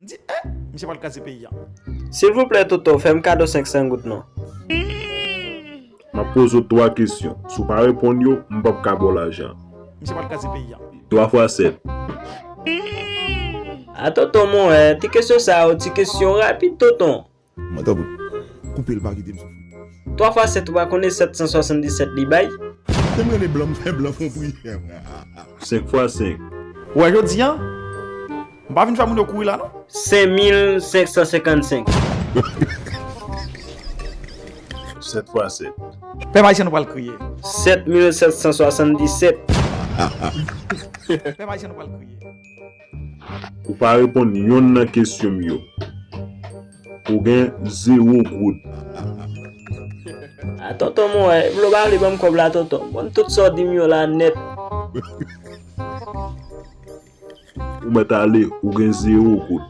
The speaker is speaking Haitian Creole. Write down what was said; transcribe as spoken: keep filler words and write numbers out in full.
M di, eh, misye pral kraze peyi a. Silvouplè Toto, fè m kado senk san goud non. M ap poze w twa kesyon. Si w pa reponn yo, m p ap ka ba w lajan. Misye pral kraze peyi a. Twa fwa sèt. A tonton, mwen wè ti kesyon sa yo, ti kesyon rapid tonton. Mwen tanpri, koupe l, pa kite m soufri. Twa fwa sèt ou pa konnen sèt san swasanndisèt li bay? Te m rele blan, m fè blan fon priyè. Senk fwa senk. Ou wè jodi a, m pa vin fè moun yo kouri la non. Senk mil senk san senkannsenk. Sèt fwa sèt. Pèp ayisyen nou pral kriye. Sèt mil sèt san swasanndisèt. Pèp ayisyen nou pral kriye. Ou pa reponn yonn nan kesyon m yo. Ou gen zewo goud. A tonton, mwen wè, vle w pa vle ban m kòb la tonton. Bon, tout sa w di m yo la nèt. Ou mèt ale, ou gen zewo goud.